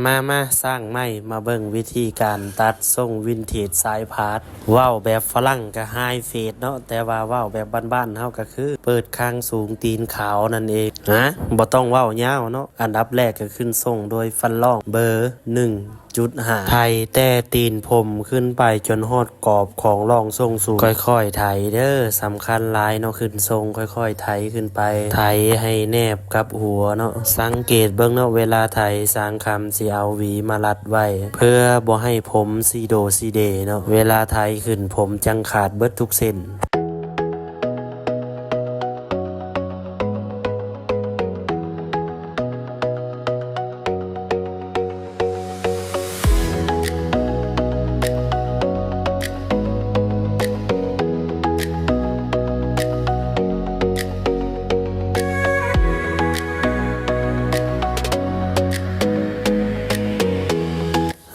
ມາ ມາ ສ້າງໃໝ່ ມາເບິ່ງວິທີການຕັດຊົງວິນເທດສາຍພາດ. ເວົ້າແບບຝຣັ່ງກໍ High Fade ເນາະ, ແຕ່ວ່າເວົ້າແບບບ້ານໆເຮົາກໍຄື ເປີດຄາງສູງຕີນຂາວນັ້ນເອງ. ຮະ ບໍ່ຕ້ອງເວົ້າຍາວເນາະ, ອັນດັບແລກກໍຂຶ້ນຊົງໂດຍຟັນລອງເບີໜຶ່ງຈຸດຫ້າ ໄຖແຕ່ຕີນຜົມຂຶ້ນໄປຈົນຮອດກອບຂອງລອງຊົງສູງ. ຄ່ອຍໆໄຖເດີ, ສຳຄັນຫຼາຍເນາະ, ຂຶ້ນຊົງຄ່ອຍໆໄຖຂຶ້ນໄປ, ໄຖໃຫ້ແນບກັບຫົວເນາະ. ສັງເກດເບິ່ງເນາະ, ເວລາໄຖ ຊ່າງຄຳຊິເອົາຫວີມາລັດໄວ້ ເພື່ອບໍ່ໃຫ້ຜົມຊິໂດຊິເດເນາະ. ເວລາໄຖຂຶ້ນ ຜົມຈັ່ງຂາດເບິດທຸກເສັ້ນ.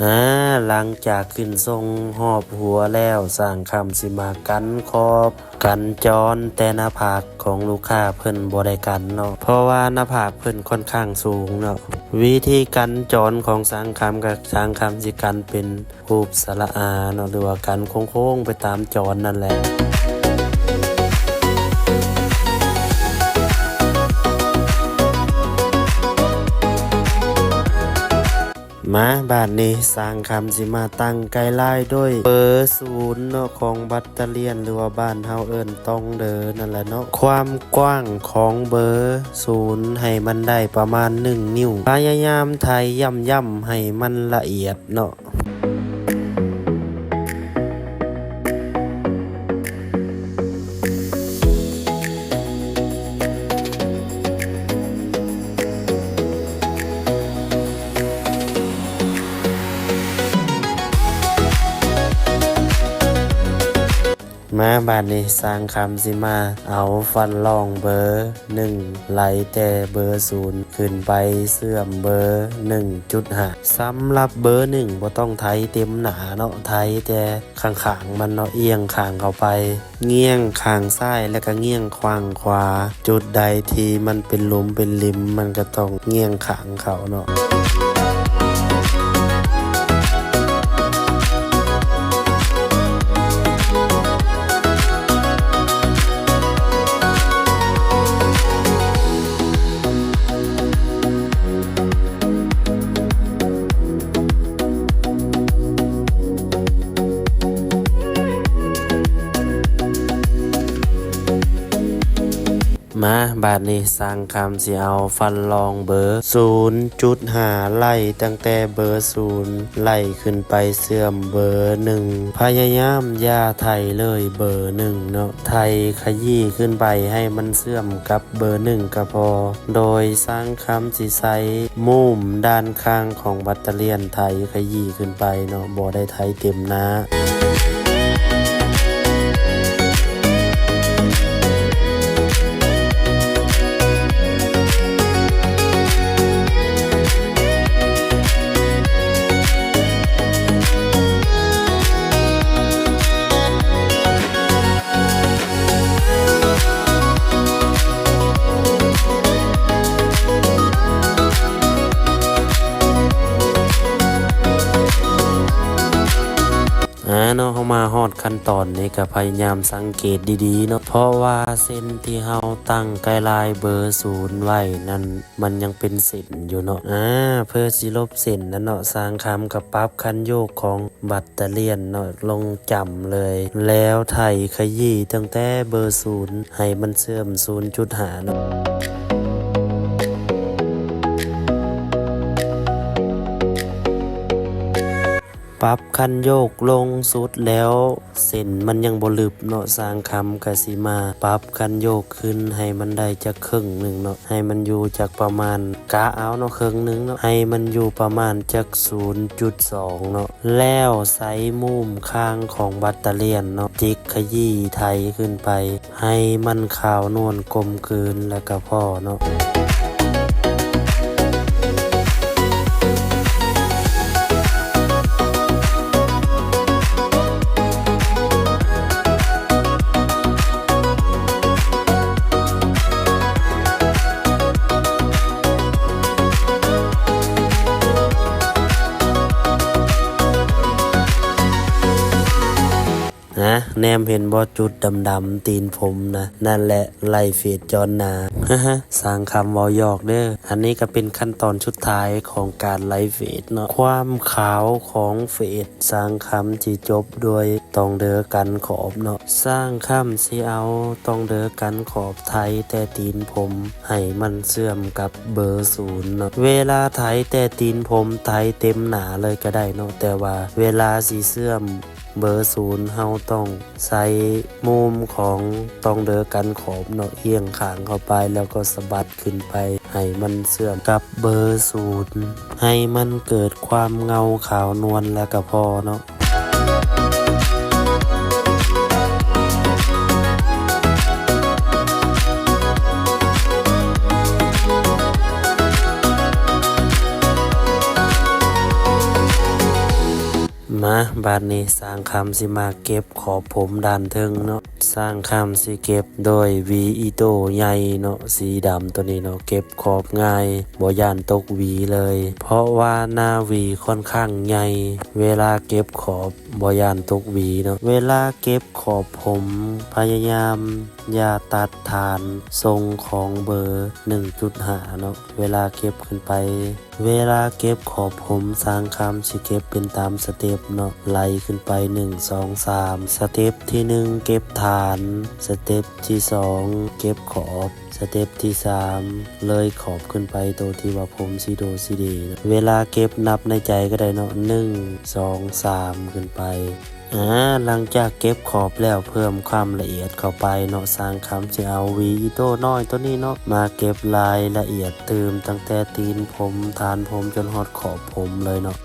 ອາ ຫຼັງຈາກຂຶ້ນຊົງຮອບຫົວແລ້ວ, ຊ່າງຄຳຊິມາກັນຂອບ ກັນຈອນ, ແຕ່ໜ້າຜາກຂອງລູກຄ້າເພິ່ນບໍ່ໄດ້ກັນເນາະ, ເພາະວ່າໜ້າຜາກເພິ່ນຄ່ອນຂ້າງສູງເນາະ. ວິທີກັນຈອນຂອງຊ່າງຄຳ ກໍຊ່າງຄຳຊິກັນເປັນຮູບສະຫຼະອາເນາະ, ຫຼືວ່າກັນໂຄ້ງໆໄປຕາມຈອນນັ້ນແຫຼະ. ມາ ບາດນີ້ຊ່າງຄຳຊິມາຕັ້ງໄກລາຍໂດຍເບີສູນເນາະ ຂອງບັດຕາລຽນ ຫຼືວ່າບ້ານເຮົາເອີ້ນຕ່ອງເດີນັ້ນແຫຼະເນາະ. ຄວາມກວ້າງຂອງເບີສູນໃຫ້ມັນໄດ້ປະມານໜຶ່ງນິ້ວ. ພະຍາຍາມໄຖຢ້ຳໆໃຫ້ມັນລະອຽດເນາະ. ມາ ບາດນີ້ຊ່າງຄຳຊິມາເອົາຟັນລອງເບີໜຶ່ງ ໄລ່ແຕ່ເບີສູນຂຶ້ນໄປເຊື່ອມເບີໜຶ່ງຈຸດຫ້າ. ສຳລັບເບີໜຶ່ງບໍ່ຕ້ອງໄຖເຕັມໜ້າເນາະ, ໄຖແຕ່ຂ້າງໆມັນເນາະ, ອຽງຂ້າງເຂົ້າໄປ, ງຽງຂ້າງຊ້າຍ ແລ້ວກໍງຽງຂ້າງຂວາ. ຈຸດໃດທີ່ມັນເປັນຫຼຸມເປັນລິມ ມັນກໍຕ້ອງງຽງຂ້າງເຂົ້າເນາະ. ມາ ບາດນີ້ຊ່າງຄຳຊິເອົາຟັນລອງເບີສູນຈຸດຫ້າ ໄລ່ຕັ້ງແຕ່ເບີສູນໄລ່ຂຶ້ນໄປເຊື່ອມເບີໜຶ່ງ. ພະຍາຍາມຢ່າໄຖເລີຍເບີໜຶ່ງເນາະ, ໄຖຂະຢີ້ຂຶ້ນໄປໃຫ້ມັນເຊື່ອມກັບເບີໜຶ່ງກໍພໍ, ໂດຍຊ່າງຄຳຊິໃຊ້ມຸມດ້ານຂ້າງຂອງບັດຕາລຽນໄຖຂະຢີ້ຂຶ້ນໄປເນາະ, ບໍ່ໄດ້ໄຖເຕັມໜ້າ. ອາເນາະ, ເຮົາມາຮອດຂັ້ນຕອນນີ້ກໍພະຍາຍາມສັງເກດດີໆເນາະ, ເພາະວ່າເສັ້ນທີ່ເຮົາຕັ້ງໄກລາຍເບີສູນໄວ້ນັ້ນ ມັນຍັງເປັນເສັ້ນຢູ່ເນາະ. ອາ ເພື່ອຊິລົບເສັ້ນນັ້ນເນາະ, ຊ່າງຄຳກໍປັບຄັນໂຍກຂອງບັດຕາລຽນເນາະ ລົງຈຳເລີຍ, ແລ້ວໄຖຂະຢີ້ຕັ້ງແຕ່ເບີສູນໃຫ້ມັນເຊື່ອມສູນຈຸດຫ້າເນາະ. ປັບຄັນໂຍກລົງສຸດແລ້ວ ເສັ້ນມັນຍັງບໍ່ລຶບເນາະ, ຊ່າງຄຳກະຊິມາປັບຄັນໂຍກຂຶ້ນໃຫ້ມັນໄດ້ຈັກເຄິ່ງໜຶ່ງເນາະ, ໃຫ້ມັນຢູ່ຈັກປະມານ ກະເອົາເນາະ ເຄິ່ງໜຶ່ງເນາະ, ໃຫ້ມັນຢູ່ປະມານຈັກສູນຈຸດສອງເນາະ, ແລ້ວໃຊ້ມຸມຂ້າງຂອງບັດຕາລຽນເນາະ ຈິກຂະຢີ້ໄຖຂຶ້ນໄປ ໃຫ້ມັນຂາວນວນກົມກືນແລ້ວກະພໍເນາະ. ນະ ແນມເຫັນບໍ່ ຈຸດດຳໆຕີນຜົມນະ? ນັ້ນແຫຼະ ໄລ່ເຟດຈອນໜາ. ຊ່າງຄຳເວົ້າຫຍອກເດີ້. ອັນນີ້ກໍເປັນຂັ້ນຕອນສຸດທ້າຍຂອງການໄລ່ເຟດເນາະ. ຄວາມຂາວຂອງເຟດ ຊ່າງຄຳຊິຈົບດ້ວຍຕ່ອງເດີກັນຂອບເນາະ. ຊ່າງຄຳຊິເອົາຕ່ອງເດີກັນຂອບໄຖແຕ່ຕີນຜົມໃຫ້ມັນເຊື່ອມກັບເບີສູນເນາະ. ເວລາໄຖແຕ່ຕີນຜົມ ໄຖເຕັມໜ້າເລີຍກໍໄດ້ເນາະ, ແຕ່ວ່າເວລາຊິເຊື່ອມເບີສູນ ເຮົາຕ້ອງໃຊ້ມຸມຂອງຕ່ອງເດີກັນຂອບເນາະ, ອຽງຂ້າງເຂົ້າໄປ ແລ້ວກໍສະບັດ ຂຶ້ນໄປໃຫ້ມັນເຊື່ອມກັບເບີສູນ ໃຫ້ມັນເກີດຄວາມເງົາຂາວນວນແລ້ວກໍພໍເນາະ. ມາ ບາດນີ້ຊ່າງຄຳຊິມາເກັບຂອບຜົມດ້ານເທິງເນາະ. ຊ່າງຄຳຊິເກັບໂດຍຫວີອີໂຕ້ໃຫຍ່ເນາະ ສີດຳໂຕນີ້ເນາະ, ເກັບຂອບງ່າຍ ບໍ່ຢ້ານຕົກຫວີເລີຍ ເພາະວ່າໜ້າຫວີຂ້ອນຂ້າງໃຫຍ່. ເວລາເກັບຂອບບໍ່ຢ້ານຕົກຫວີເນາະ. ເວລາເກັບຂອບຜົມ ພະຍາຍາມຢ່າຕັດຖານຊົງຂອງເບີໜຶ່ງຈຸດຫ້າເນາະ ເວລາເກັບຂຶ້ນໄປ. ເວລາເກັບຂອບຜົມ ຊ່າງຄຳຊິເກັບເປັນຕາມສະເຕັບເນາະ, ໄລ່ຂຶ້ນໄປ ໜຶ່ງ ສອງ ສາມ. ສະເຕັບທີໜຶ່ງເກັບຖານ, ສະເຕັບທີສອງເກັບຂອບ, ສະເຕັບທີສາມເລີຍຂອບຂຶ້ນໄປໂຕທີ່ວ່າຜົມຊິໂດຊິເດເນາະ. ເວລາເກັບນັບໃນໃຈກໍໄດ້ເນາະ, ໜຶ່ງ ສອງ ສາມ ຂຶ້ນໄປ. ອາ ຫຼັງຈາກເກັບຂອບແລ້ວ ເພີ່ມຄວາມລະອຽດເຂົ້າໄປເນາະ, ຊ່າງຄຳຊິເອົາຫວີອີໂຕ້ນ້ອຍໂຕນີ້ເນາະ ມາເກັບລາຍລະອຽດຕື່ມ ຕັ້ງແຕ່ຕີນຜົມ, ຖານຜົມ ຈົນຮອດຂອບຜົມເລີຍເນາະ.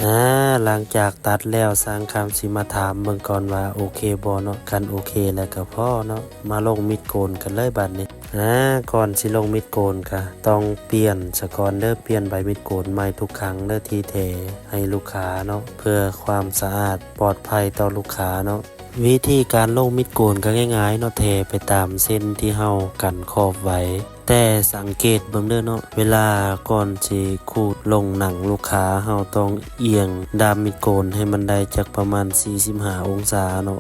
ອາ ຫຼັງຈາກຕັດແລ້ວ ຊ່າງຄຳຊິມາຖາມເບິ່ງກ່ອນວ່າໂອເຄບໍ່ເນາະ, ຄັນໂອເຄແລ້ວກໍພໍເນາະ. ມາລົງມິດໂກນກັນເລີຍບາດນີ້. ອາ ກ່ອນຊິລົງມິດໂກນກະຕ້ອງປ່ຽນສະກ່ອນເດີ້, ປ່ຽນໃບມິດໂກນໃໝ່ທຸກຄັ້ງເດີ້ ທີ່ແຖໃຫ້ລູກຄ້າເນາະ, ເພື່ອຄວາມສະອາດປອດໄພຕໍ່ລູກຄ້າເນາະ. ວິທີການລົງມິດໂກນກໍງ່າຍໆເນາະ, ແຖໄປຕາມເສັ້ນທີ່ເຮົາກັນຂອບໄວ້. ແຕ່ສັງເກດເບິ່ງເດີ້ເນາະ, ເວລາກ່ອນຊິຂູດລົງໜັງລູກຄ້າ, ເຮົາຕ້ອງອຽງດ້າມມິດໂກນໃຫ້ມັນໄດ້ຈັກປະມານສີ່ສິບຫ້າອົງສາເນາະ.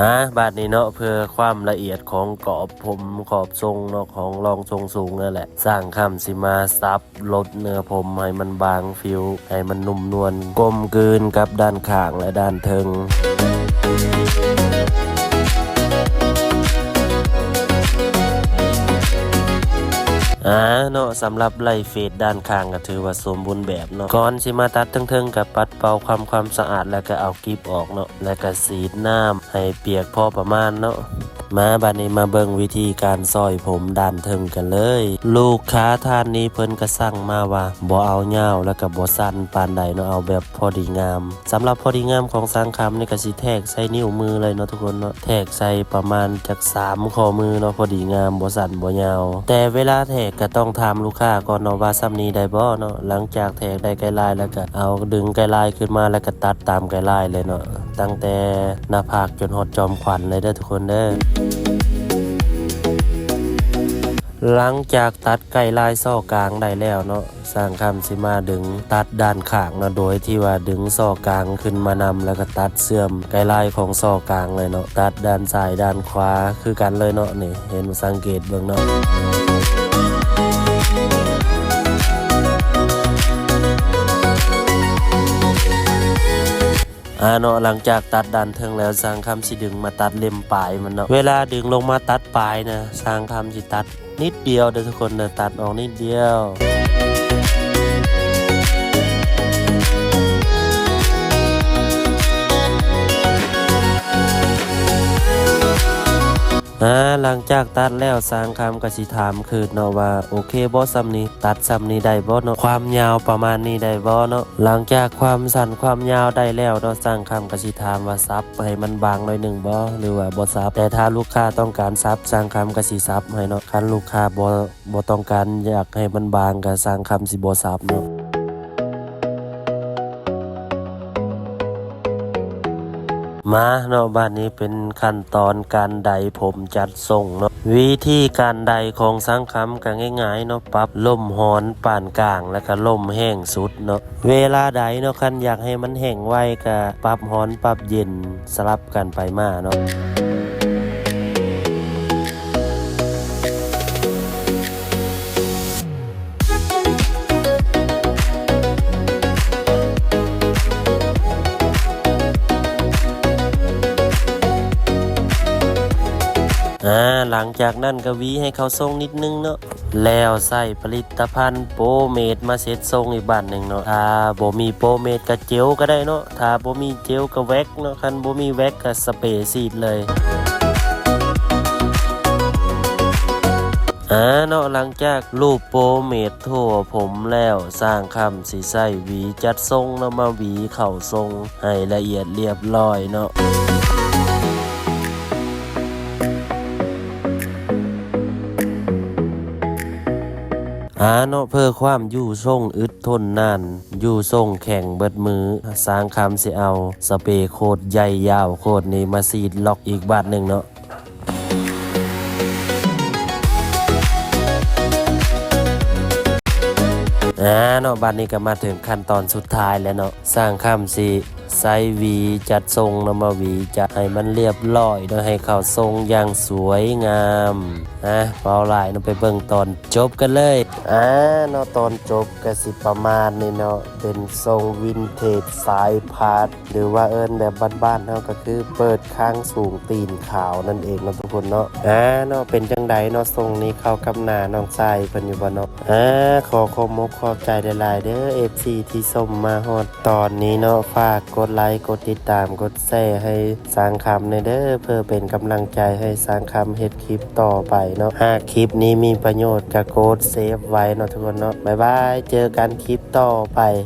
ອາ ບາດນີ້ເນາະ, ເພື່ອຄວາມລະອຽດຂອງກອບຜົມ ຂອບຊົງເນາະ, ຂອງລອງຊົງສູງນັ້ນແຫຼະ, ຊ່າງຄຳຊິມາສັບ ລົດເນື້ອຜົມໃຫ້ມັນບາງຜິວ, ໃຫ້ມັນນຸ້ມນວນ ກົມກືນກັບດ້ານຂ້າງ ແລະ ດ້ານເທິງ. ອາ ເນາະ, ສຳລັບໄລ່ເຟດດ້ານຂ້າງກໍຖືວ່າສົມບູນແບບເນາະ. ກ່ອນຊິມາຕັດເທິງໆ ກໍປັດເປົ່າຄຳຄວາມສະອາດ ແລ້ວກໍເອົາກິບອອກເນາະ, ແລ້ວກໍສີດນ້ຳ ໃຫ້ປຽກພໍປະມານເນາະ. ມາ ບາດນີ້ມາເບິ່ງວິທີການສ້ອຍຜົມດ້ານເທິງກັນເລີຍ. ລູກຄ້າທ່ານນີ້ເພິ່ນກໍສັ່ງມາວ່າບໍ່ເອົາຍາວ ແລ້ວກໍບໍ່ສັ້ນປານໃດເນາະ, ເອົາແບບພໍດີງາມ. ສຳລັບພໍດີງາມຂອງຊ່າງຄຳນີ້ກໍຊິແທກໃສ່ນິ້ວມືເລີຍເນາະທຸກຄົນເນາະ, ແທກໃສ່ປະມານຈັກສາມຂໍ້ມືເນາະ, ພໍດີງາມ ບໍ່ສັ້ນບໍ່ຍາວ. ແຕ່ເວລາແທກກໍຕ້ອງຖາມລູກຄ້າກ່ອນເນາະວ່າ ສ່ຳນີ້ໄດ້ບໍ່ເນາະ. ຫຼັງຈາກແທກໄດ້ໄກລາຍແລ້ວກໍເອົາດຶງໄກລາຍຂຶ້ນມາ ແລ້ວກໍຕັດຕາມໄກລາຍເລີຍເນາະ. ຕັ້ງແຕ່ໜ້າຜາກຈົນຮອດຈອມຂວັນເລີຍເດີ້ທຸກຄົນເດີ້. ຫຼັງຈາກຕັດໄກລາຍສໍ້ກາງໄດ້ແລ້ວເນາະ, ຊ່າງຄຳຊິມາດຶງຕັດດ້ານຂ້າງເນາະ, ໂດຍທີ່ວ່າດຶງສໍ້ກາງຂຶ້ນມານຳ ແລ້ວກໍຕັດເຊື່ອມໄກລາຍຂອງສໍ້ກາງເລີຍເນາະ. ຕັດດ້ານຊ້າຍດ້ານຂວາຄືກັນເລີຍເນາະ, ນີ້ ເຫັນ ສັງເກດເບິ່ງເນາະ. ອ ອາເນາະ ຫຼັງຈາກຕັດດ້ານເທິງແລ້ວ ຊ່າງຄຳຊິດຶງມາຕັດເຫຼັ້ມປາຍມັນເນາະ. ເວລາດຶງລົງມາຕັດປາຍນະ ຊ່າງຄຳຊິຕັດນິດດຽວເດີ້ທຸກຄົນເດີ້ ຕັດອອກນິດດຽວ. ອາ ຫຼັງຈາກຕັດແລ້ວ ຊ່າງຄຳກໍຊິຖາມຄືນເນາະວ່າ ໂອເຄບໍ່ຊ່ຳນີ້ ຕັດຊ່ຳນີ້ໄດ້ບໍ່ເນາະ ຄວາມຍາວປະມານນີ້ໄດ້ບໍ່ເນາະ. ຫຼັງຈາກຄວາມສັ້ນຄວາມຍາວໄດ້ແລ້ວເນາະ ຊ່າງຄຳກໍຊິຖາມວ່າສັບໃຫ້ມັນບາງໜ້ອຍໜຶ່ງບໍ່ ຫຼືວ່າບໍ່ສັບ. ແຕ່ຖ້າລູກຄ້າຕ້ອງການສັບ ຊ່າງຄຳກໍຊິສັບໃຫ້ເນາະ. ຄັນລູກຄ້າບໍ່ ບໍ່ຕ້ອງການຢາກໃຫ້ມັນບາງ ກໍຊ່າງຄຳຊິບໍ່ສັບເນາະ. ມາເນາະ ບາດນີ້ເປັນຂັ້ນຕອນການໄດຜົມຈັດຊົງເນາະ. ວິທີການໄດຂອງຊ່າງຄຳກໍງ່າຍໆເນາະ ປັບລົມຮ້ອນປານກາງ ແລ້ວກໍລົມແຮງສຸດເນາະ. ເວລາໄດເນາະ ຄັນຢາກໃຫ້ມັນແຫ້ງໄວ ກໍປັບຮ້ອນປັບເຢັນ ສະຫຼັບກັນໄປມາເນາະ. ອາ ຫຼັງຈາກນັ້ນກໍຫວີໃຫ້ເຂົ້າຊົງນິດໜຶ່ງເນາະ ແລ້ວໃຊ້ຜະລິດຕະພັນໂປເມດມາເຊັດຊົງອີກບາດໜຶ່ງເນາະ. ຖ້າບໍ່ມີໂປເມດກໍເຈວກໍໄດ້ເນາະ ຖ້າບໍ່ມີເຈວກໍແວັກເນາະ ຄັນບໍ່ມີແວັກກໍສະເປສີດເລີຍ. ອາເນາະ ຫຼັງຈາກລູບໂປເມດທົ່ວຜົມແລ້ວ ຊ່າງຄຳຊິໃຊ້ຫວີຈັດຊົງເນາະ ມາຫວີເຂົ້າຊົງໃຫ້ລະອຽດລຽບລ້ອຍເນາະ. ອາເນາະ ເພື່ອຄວາມຢູ່ຊົງອຶດທົນນານ ຢູ່ຊົງແຂງເບິດມື້ ຊ່າງຄຳຊິເອົາສະເປໂຄດໃຫຍ່ຍາວໂຄດນີ້ມາສີດລັອກອີກບາດໜຶ່ງເນາະ. ອາເນາະ ບາດນີ້ກໍມາເຖິງຂັ້ນຕອນສຸດທ້າຍແລ້ວເນາະ ຊ່າງຄຳຊິ ໃຊ້ຫວີຈັດຊົງເນາະ ມາຫວີຈັດໃຫ້ມັນລຽບລ້ອຍ ໂດຍໃຫ້ເຂົ້າຊົງຢ່າງສວຍງາມ. ອາ ເວົ້າຫຼາຍເນາະ ໄປເບິ່ງຕອນຈົບກັນເລີຍ. ອາເນາະ ຕອນຈົບກໍຊິປະມານນີ້ເນາະ ເປັນຊົງວິນເທຈສາຍພາດ ຫຼືວ່າເອີ້ນແບບບ້ານໆເຮົາກໍຄືເປີດຄາງສູງຕີນຂາວນັ້ນເອງເນາະທຸກຄົນເນາະ. ອາເນາະ ເປັນຈັ່ງໃດເນາະ ຊົງນີ້ເຂົ້າກັບໜ້ານ້ອງຊາຍເພິ່ນຢູ່ບໍ່ເນາະ? ອາ ຂໍຂອບມົກຂອບໃຈຫຼາຍໆເດີ້ ເອັຟຊີ ທີ່ຊົມມາຮອດ ຕອນນີ້ເນາະ ຝາກກົດໄລ ກົດຕິດຕາມ ກົດແຊໃຫ້ຊ່າງຄຳແດ່ເດີ້ ເພື່ອເປັນກຳລັງໃຈໃຫ້ຊ່າງຄຳເຮັດຄລິບຕໍ່ໄປເນາະ. ຫາກຄລິບນີ້ມີປະໂຫຍດກໍກົດເຊບໄວ້ເນາະທຸກຄົນເນາະ. ບາຍບາຍ ເຈີກັນຄລິບຕໍ່ໄປ.